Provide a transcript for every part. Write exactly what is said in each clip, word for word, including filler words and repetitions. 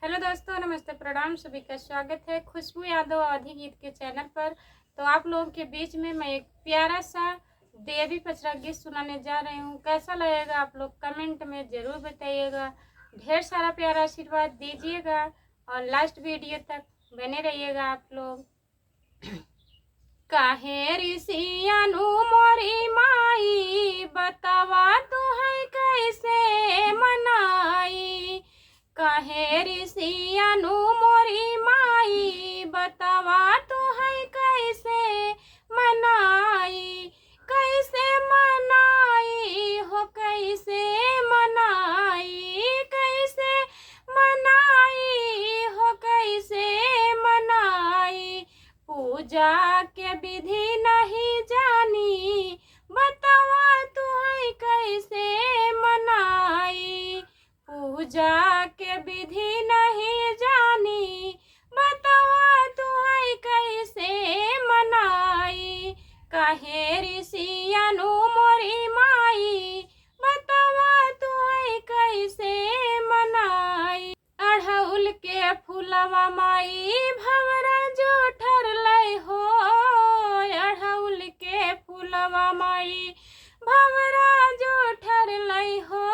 हेलो दोस्तों, नमस्ते, प्रणाम, सभी का स्वागत है खुशबू यादव अवधी गीत के चैनल पर। तो आप लोगों के बीच में मैं एक प्यारा सा देवी पचरा गीत सुनाने जा रही हूँ। कैसा लगेगा आप लोग कमेंट में ज़रूर बताइएगा। ढेर सारा प्यारा आशीर्वाद दीजिएगा और लास्ट वीडियो तक बने रहिएगा आप लोग। काहे रिसियानु मोरी माई, बतावा तुहई कैसे मनाई। काहे रिसियानु मोरी माई, बतावा तुहई कैसे मनाई। कैसे मनाई हो, कैसे मनाई, कैसे मनाई हो, कैसे मनाई। पूजा के विधि नहीं जानी, बतावा तुहई कैसे मनाई। पूजा के विधि नहीं जानी, बतावा तुहई कैसे मनाई। काहे रिसियानु मोरी माई, बतावा तुहई कैसे मनाई। अढ़उल के फुलवा माई भंवरा जो ठरलै हो, अढ़उल के फुलवा माई भंवरा जो ठरलै हो।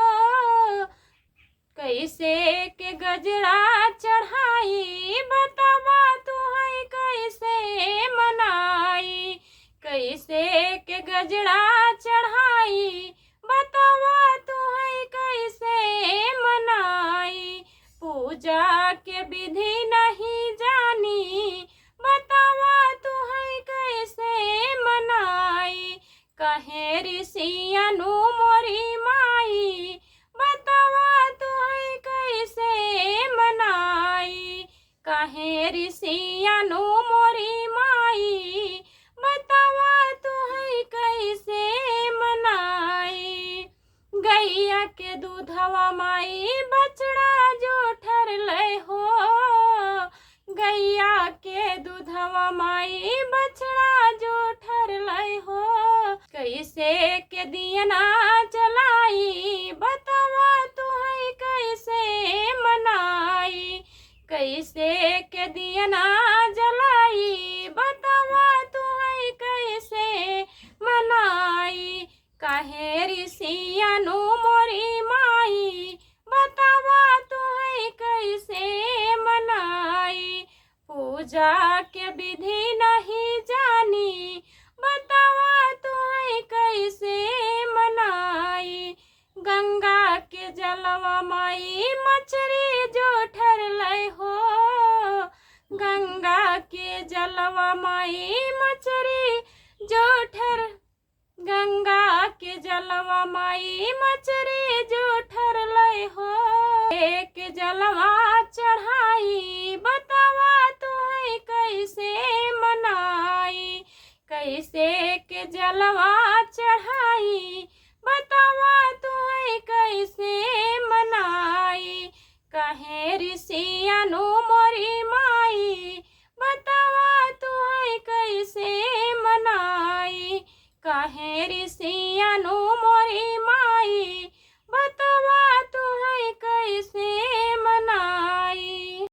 कैसे के गजरा चढ़ाई, बतावा तुहई कैसे मनाई। कैसे के गजरा चढ़ाई, बतावा तुहई कैसे मनाई। पूजा के विधि नहीं जानी, बतावा तुहई कैसे मनाई। काहे रिसियानु मोरी माई, बतावा तुहई कैसे मनाई। काहे रिसियानु मोरी माई, बतावा तुहई कैसे मनाई। गैया के दूधवा माई बछड़ा जो ठरलै हो, गैया के दूधवा माई बछड़ा जो ठरलै हो। कैसे के दियना जलाई, बतावा तुहई कैसे मनाई। कैसे के दियना जलाई, बतावा तुहई कैसे मनाई। काहे रिसियानु मोरी माई, बतावा तुहई कैसे मनाई। पूजा के विधि नहीं जानी, बतावा तुहई कैसे मनाई। गंगा के जलवा माई मछरी जो ठरलै हो, गंगा के जलवा माई मछरी जो ठर गंगा के जलवा माई मछरी जो ठरलै हो। एक जलवा चढ़ाई, बतावा तुहई कैसे मनाई। कैसे के जलवा चढ़ाई, बतावा तुहई कैसे मनाई। काहे रिसियानु मोरी माई, बतावा तुहई कैसे मनाई। काहे रिसियानु मोरी माई,